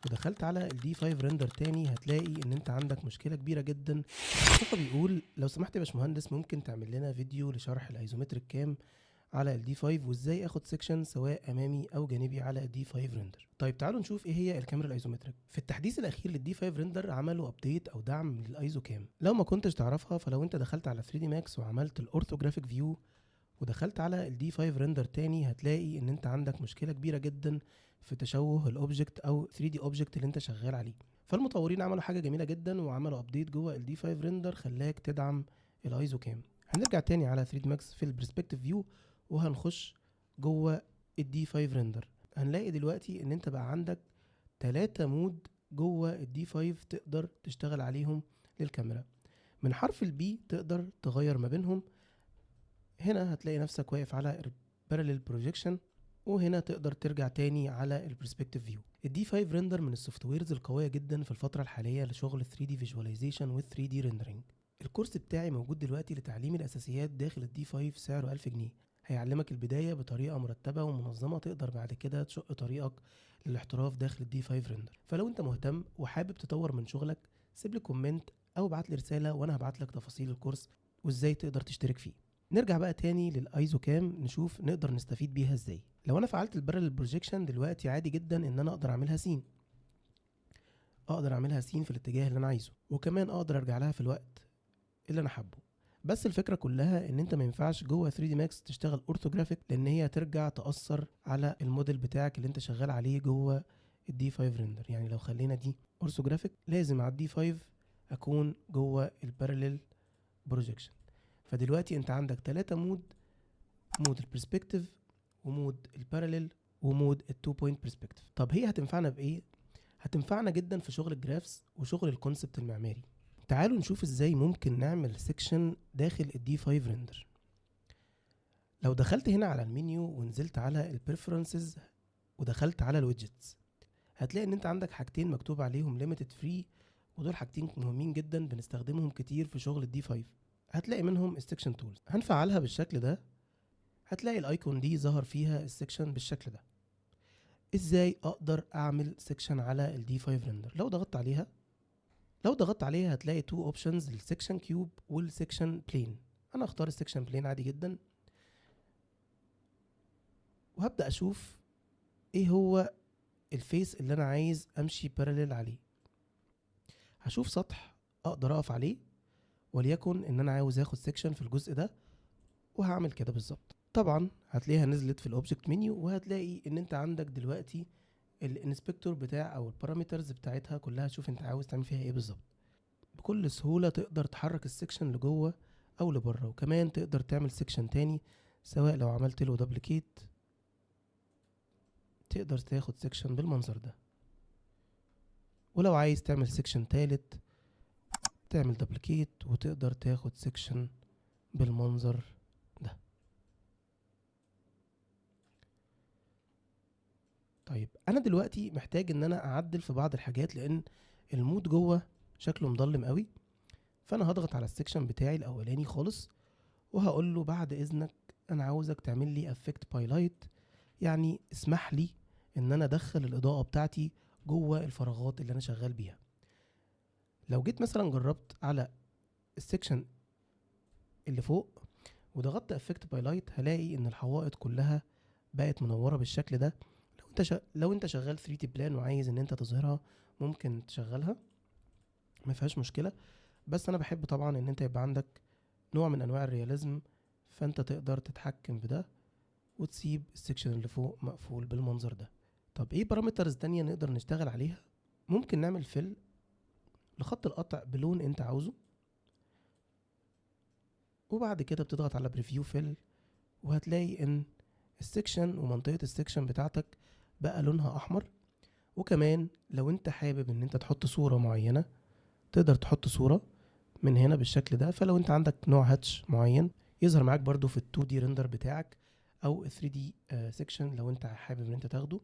ودخلت على ال D5 Render تاني هتلاقي ان انت عندك مشكلة كبيرة جدا. مصطفى بيقول لو سمحت يا باشمهندس، ممكن تعمل لنا فيديو لشرح ال isometric cam على ال D5 وازاي اخد section سواء امامي او جانبي على ال D5 Render. طيب تعالوا نشوف ايه هي الكاميرا ال isometric. في التحديث الاخير لل D5 Render عملوا update او دعم لل iso cam. لو ما كنتش تعرفها، فلو انت دخلت على 3D Max وعملت ال orthographic view ودخلت على ال D5 Render تاني هتلاقي ان انت عندك مشكلة كبيرة جدا في تشوه ال object او 3D object اللي انت شغال عليه. فالمطورين عملوا حاجة جميلة جدا وعملوا update جوه ال D5 Render خلاك تدعم ال iso cam. هنرجع تاني على 3D Max في ال perspective view وهنخش جوه ال D5 Render. هنلاقي دلوقتي ان انت بقى عندك 3 mode جوه ال D5 تقدر تشتغل عليهم للكاميرا. من حرف ال P تقدر تغير ما بينهم. هنا هتلاقي نفسك واقف على parallel projection، وهنا تقدر ترجع تاني على ال perspective view. ال D5 Render من ال softwares القوية جدا في الفترة الحالية لشغل 3D visualization و 3D rendering. الكورس بتاعي موجود دلوقتي لتعليم الاساسيات داخل ال D5، سعره 1000 جنيه. هيعلمك البداية بطريقة مرتبة ومنظمة، تقدر بعد كده تشق طريقك للاحتراف داخل ال D5 Render. فلو انت مهتم وحابب تطور من شغلك، سيب لي comment او ابعت لي رسالة وانا هبعت لك تفاصيل الكورس وازاي تقدر تشترك فيه. نرجع بقى تاني لل iso cam نشوف نقدر نستفيد بيها ازاي. لو انا فعلت ال parallel projection دلوقتي عادي جدا ان انا اقدر اعملها scene، اقدر اعملها scene في الاتجاه اللي انا عايزه، وكمان اقدر ارجع لها في الوقت اللي انا حابه. بس الفكرة كلها ان انت ما ينفعش جوه 3D Max تشتغل orthographic، لان هي هترجع تاثر على الموديل بتاعك اللي انت شغال عليه جوه ال D5 Render. يعني لو خلينا دي orthographic لازم على ال D5 اكون جوه ال parallel projection. فدلوقتي انت عندك 3 mode، mode ال perspective و mode ال parallel و mode ال two point perspective. طب هي هتنفعنا بايه؟ هتنفعنا جدا في شغل ال graphs وشغل ال concept المعماري. تعالوا نشوف ازاي ممكن نعمل section داخل ال D5 Render. لو دخلت هنا على المنيو ونزلت على ال preferences ودخلت على ال widgets، هتلاقي ان انت عندك حاجتين مكتوب عليهم limited free، ودول حاجتين مهمين جدا بنستخدمهم كتير في شغل ال D5. هتلاقي منهم ال section tools، هنفعلها بالشكل ده. هتلاقي ال icon دي ظهر فيها ال section بالشكل ده. ازاي اقدر اعمل section على ال D5 Render؟ لو ضغطت عليها هتلاقي two options، ال section cube وال section plane. انا اختار ال section plane عادي جدا، وهبدا اشوف ايه هو ال face اللي انا عايز امشي parallel عليه. هشوف سطح اقدر اقف عليه، وليكن ان انا عاوز اخد section في الجزء ده، وهعمل كده بالظبط. طبعا هتلاقيها نزلت في ال object menu، وهتلاقي ان انت عندك دلوقتي ال inspector بتاع او ال parameters بتاعتها كلها. شوف انت عاوز تعمل فيها ايه بالظبط. بكل سهولة تقدر تحرك ال section لجوه او لبره، وكمان تقدر تعمل section تاني، سواء لو عملت له duplicate تقدر تاخد section بالمنظر ده، ولو عايز تعمل section تالت تعمل duplicate وتقدر تاخد section بالمنظر ده. طيب انا دلوقتي محتاج ان انا اعدل في بعض الحاجات لان ال mode جوه شكله مضلم قوي، فانا هضغط على ال section بتاعي الاولاني خالص وهقول له بعد اذنك انا عاوزك تعمل لي affect by light، يعني اسمح لي ان انا ادخل الاضاءة بتاعتي جوه الفراغات اللي انا شغال بيها. لو جيت مثلا جربت على ال section اللي فوق وضغطت affect by light هلاقي ان الحوائط كلها بقت منورة بالشكل ده. لو انت شغال 3D plan وعايز ان انت تظهرها ممكن تشغلها، ما فيهاش مشكلة، بس انا بحب طبعا ان انت يبقى عندك نوع من انواع ال realism، فانت تقدر تتحكم بده وتسيب ال section اللي فوق مقفول بالمنظر ده. طب ايه parameters تانية نقدر نشتغل عليها؟ ممكن نعمل fill لخط القطع بلون انت عاوزه، وبعد كده بتضغط على preview fill وهتلاقي ان ال section ومنطقة ال section بتاعتك بقى لونها احمر. وكمان لو انت حابب ان انت تحط صورة معينة تقدر تحط صورة من هنا بالشكل ده، فلو انت عندك نوع hatch معين يظهر معاك برضو في ال 2D render بتاعك او ال 3D section لو انت حابب ان انت تاخده.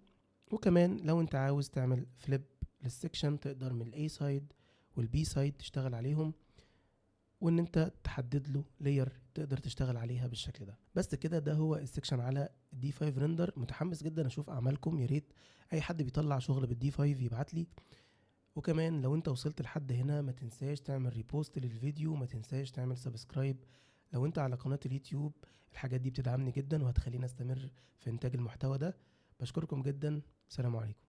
وكمان لو انت عاوز تعمل flip لل section تقدر من ال A side وال B side تشتغل عليهم. وان انت تحدد له layer تقدر تشتغل عليها بالشكل ده. بس كده، ده هو ال section على D5 Render. متحمس جدا اشوف اعمالكم، يا ريت اي حد بيطلع شغل بال D5 يبعت لي. وكمان لو انت وصلت لحد هنا ما تنساش تعمل repost للفيديو، ما تنساش تعمل subscribe لو انت على قناة اليوتيوب. الحاجات دي بتدعمني جدا وهتخليني استمر في انتاج المحتوى ده. بشكركم جدا، سلام عليكم.